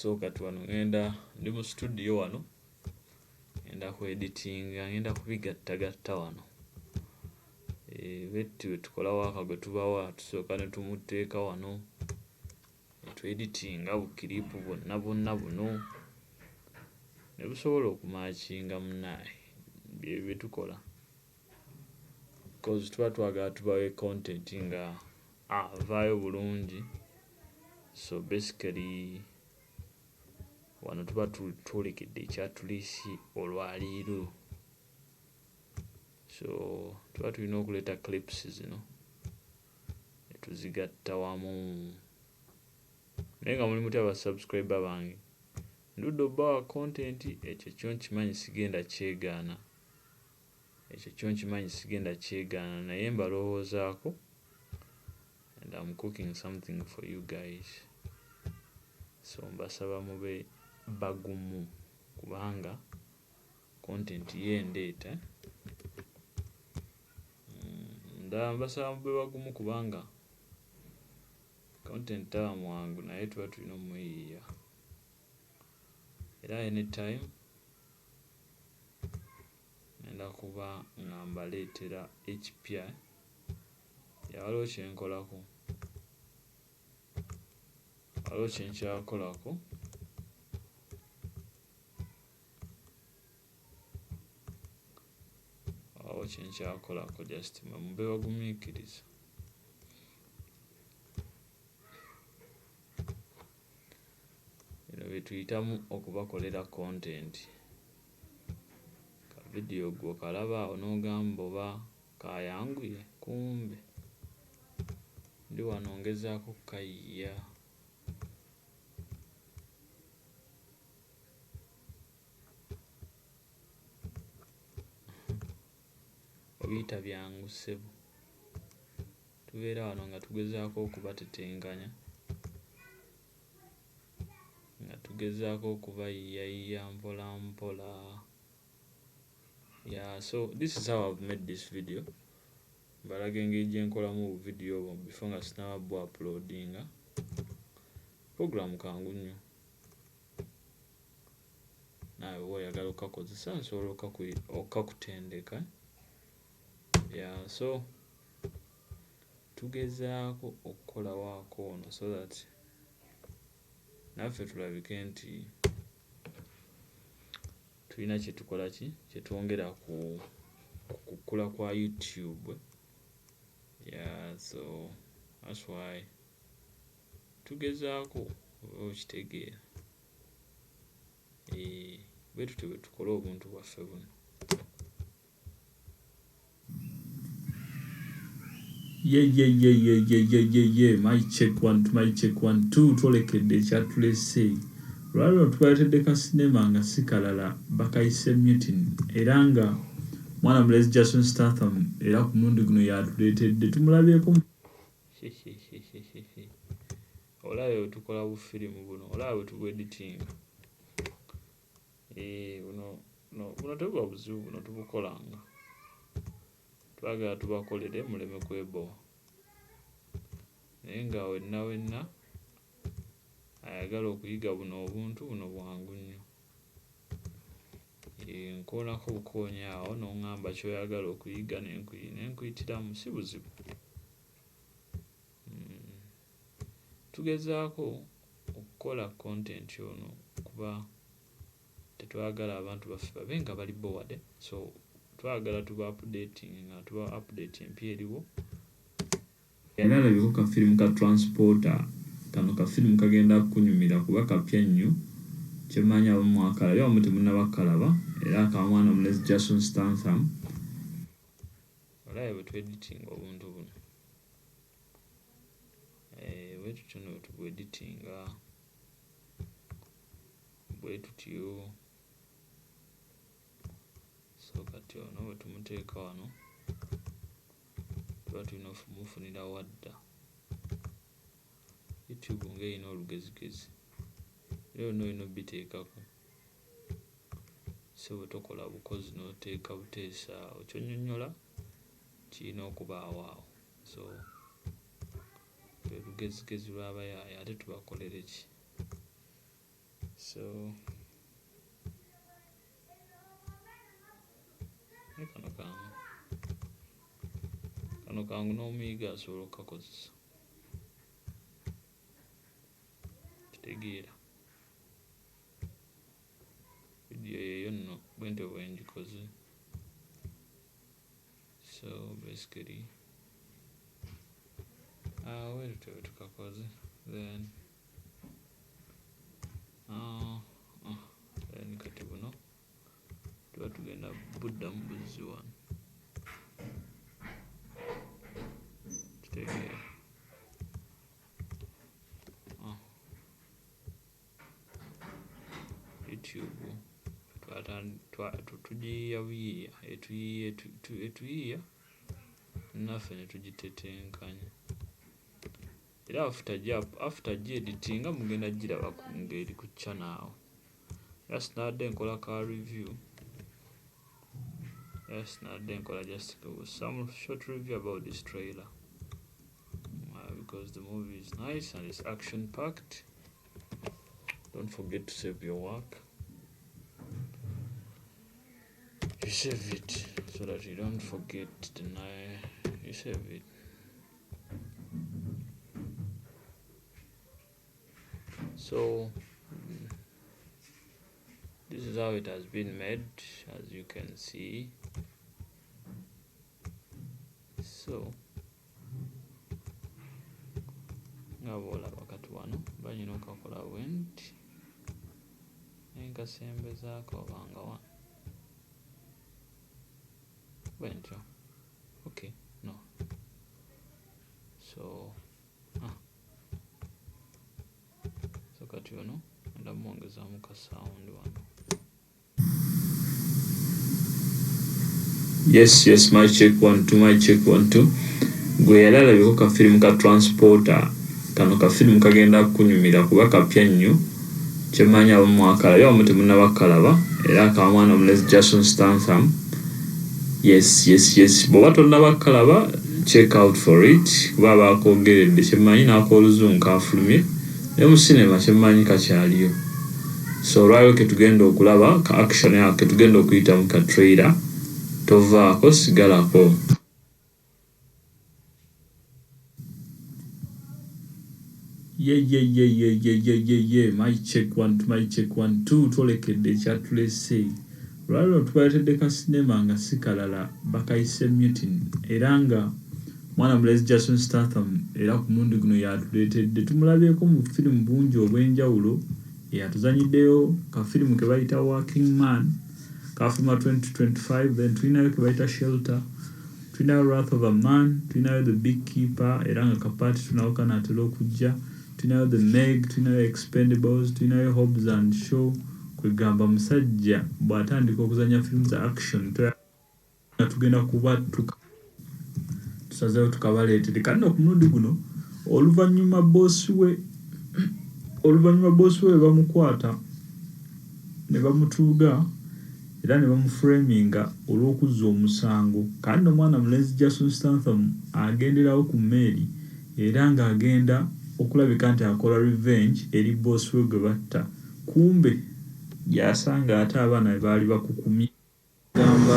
So kati wano ngenda, ndi mu studio wano, ngenda ku editinga, ngenda kubigattagatta wano. Bwetti bwe tukola waaka gwe tubawa, tusooka ne tumuteeka wano ne tweditinga bukiripu bwonna bwonna buno ne busobola okumakinga. Munnaaye, byebyo bye tukola 'cause tuba twagala tubawe content nga avaayo bulungi. So basically wano tuba twolekedde ekyatuleese olwaleero. So tuba tulina okuleeta clips zino ne tuzigatta wamu. Naye nga muli mutya ba subscriber bange? Ndudde obbawa content, ekyo kyo nkimanyi, sigenda kyegaana, ekyo kyo nkimanyi, sigenda kyegaana, naye mbalowoozaako and I'm cooking something for you guys. So mbasaba mube bagumu kubanga content ye ndeeta. Ddala mbasaba mube bagumu kubanga content taba mwangu, naye tuba tulina omuyiiya. Era anytime ngenda kuba nga mbaleetera ekipya. Waliwo kye nkolako, waliwo kye nkyakolako, waliwo kye nkyakolako, just mmwe mube bagumiikiriza. Bino bye tuyitamu okubakolera content. Ka vidiyo gwe okalaba awo n'ogamba oba kayanguye, kumbe ndi wano ngezaako kkayiiya. Obiyita byangu ssebo. Tubeera wano nga tugezaako okubatetenkanya, nga tugezaako okubayiiyayiiya mpola mpola. Yeah, so this is how I've made this video. Mbalaga engeri gye nkolamu obuvidiyo obwo before nga sinnaba bu uploadinga. Program kangu nnyo. Naawe bw'oba oyagala okkakozesa, nsobola okkakutendeka. Yeah, so tugezaako okukola waaka ono so that naffe tulabike nti tulina kye tukola, ki kye twongera ku kukula kwa YouTube. Yeah, so that's why tugezaako, oba okitegeera. Bwe tutyo bwe tukola obuntu bwaffe buno. Ye ye ye ye ye ye ye ye, mic check one two, mic check one two. Twolekedde ekyatulese olwaleero. Tubaleetedde ka sinema nga si kalala, bakayise Mutiny, era nga mwana mulenzi Jason Statham era ku mulundi guno yatuleetedde, tumulabyeko. Olaba bwe tukola bufirimu buno, olaba bwe tubweditinga. Buno buno tebuba buzibu, buno tubukolanga. Twagala tubakolere muleme kwebowa, naye nga wenna wenna ayagala okuyiga buno obuntu buno, bwangu nnyo. Nkoonako bukoonyi awo n'oŋŋamba ky'oyagala okuyiga ne nkuyitiramu, si buzibu. Tugezaako okukola content ono kuba tetwagala abantu baffe babe nga bali bored, so twagala tuba updating nga tuba update empya eriwo. Yali alabyeko ka firimu ka Transporter. Kano ka firimu kagenda kukunyumira kuba kapya nnyo. Kyemmanyi abamu mwakalabye, abamu temunnaba kukalaba, era aka mwana mulenzi Jason Statham. Olaba bwe tweditinga obuntu buno, bwe tutyo nno bwe tubweditinga bwe tutyo. So kati ono bwe tumuteeka wano, tuba tulina okumufunira wadda. YouTube ng'erina olugezigezi, era byonna olina obbiteekako. So bwe tokola bukozi n'oteeka buteesi awo, ky'onnyonnyola kirina okubaawo awo. So lwe lugezigezi lw'abayaaye, ate tubakolere ki? So naye kano kangu, kano kangu n'omuyiga asobola okukakozesa, kitegeera. Vidiyo yeeyo nno bwentyo bwe ngikoze. So basically awo bwe tutyo bwe tukakoze. Then then kati buno tuba tugenda buddamu buzzi wano, kitegeera. YouTube tugiyiiya buyiiya, etuyiiya naffe ne tugitetenkanya. Era after gyeditinga mugenda giraba ng'eri ku channel awo. Just nabadde nkola ka review, just nabadde nkola just some short review about this trailer, because the movie is nice and it's action packed. Don't forget to save your work. You save it so that you don't forget the night. You save it. So this is how it has been made, as you can see. So nga bw'olaba kati wano banyina okakola bwe nti nenkasembezaako obanga wano bwe ntyo. Okay, no. So so kati ono ngenda mwongezaamu ka sound wano. Yes, yes, my check 1 2, my check 1 2. Gwe yali alabiko ka firimu ka Transporter. Kano ka firimu kagenda kunyumira kuba kapya nnyo. Kyemmanyi abamu mwakalabye, abamu temunnabakalaba. Era ka mwana omulenzi Jason Statham. Yes, yes, yes. Bw'oba tonnabakalaba, check out for it. Kuba baakwogeredde, kyemmanyi n'ak'oluzungu kafulumye. Ne mu cinema kyemmanyi kakyaliyo. So olwaleero ke tugenda okulaba ka action ako ke tugenda okuyitamu ka trailer. Tovaako, sigalako. Ye ye ye ye ye ye ye ye, my check 1 2, my check 1 2. Twolekedde ekyatulese. Olwaleero tubaleetedde ka sinema nga si kalala, bakayise Mutiny. Era nga mwana mulenzi Jason Statham era ku mulundi guno yatuleetedde. Tumulabyeko mu firimu bungi obw'enjawulo. Yatuzanyiddeyo ka firimu ke bayita Working Man, kafuluma 2025. Then tulinayo ke bayita Shelter, tulinayo Wrath of a Man, tulinayo The Beekeeper, era nga kapaati tunawo kanaatera okujja. Tulinayo The Meg, tulinayo Expendables, tulinayo Hobbs and Shaw. Kwegamba musajja bw'atandika okuzannya firimu za action tugenda kuba tusazeewo tukabaleetere. Kati nno ku mulundi guno oluvannyuma bboosi we bamukwata ne bamutuuga era ne bamuframinga olw'okuzza omusango. Kati nno omwana mulenzi Jason Statham agenderawo ku mmeeri era ng'agenda okulabika nti akola revenge eri bboosi we gwe batta. Kumbe gy'asanga ate abaana be baali bakukumye. Gamba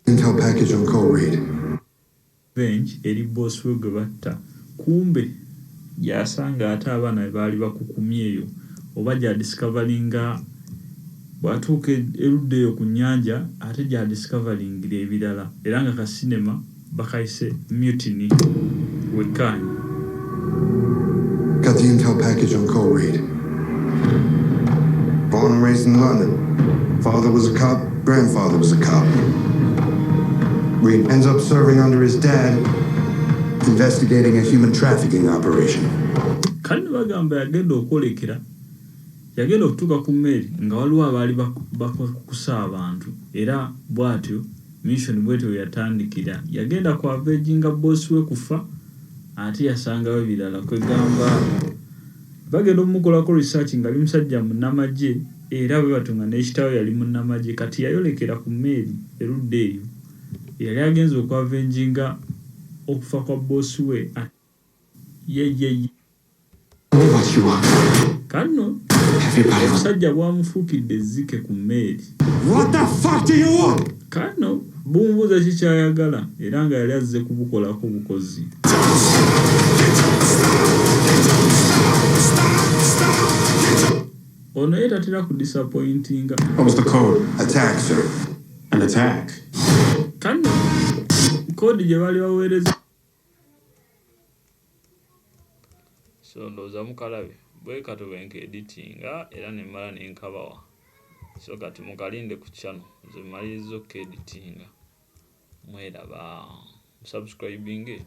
Intel package on Cole Reed. Revenge eri bboosi we gwe batta. Kumbe gy'asanga ate abaana be baali bakukumye eyo, oba gy'adiscoveringa bw'atuuka erudda eyo ku nnyanja ate gy'adiscoveringira ebirala. Era nga ka sinema bakayise Mutiny. Wekkaanye. Got the intel package on Cole Reed. Born and raised in London. Father was a cop, grandfather was a cop. Reed ends up serving under his dad, investigating a human trafficking operation. Kale ne bagamba yagenda okwolekera Yagenda okutuuka ku mmeeri nga waliwo abaali bakukusa abantu, era bw'atyo mission bwetyo yatandikira. Yagenda ku avenginga boss we kufa, ate yasangawo ebirala. Kwegamba bagenda omukolako research nga ali musajja munnamagye, era bwe batyo nga n'ekitaawe yali munnamagye. Kati yayolekera ku mmeeri erudda eyo yali agenze okwavenginga okufa kwa boss we ye ye. What you want. Kano Everybody. Omusajja bwamufuukidde ezzike ku mmeeri. What the fuck do you want? Kano bumubuuza kikyayagala, era nga yali azze kubukolako bukozi. Ono ye tatera ku disappointinga. What was the code? Attack, sir. An attack. Kano code gye baali baweereza. So ndowooza mukalabe bwe kato bwe nka-editinga era ne mmala ne nkabawa. So kati mukalinde ku channel, nze mmaliriza okka-editinga. Mweraba, musubscribinge.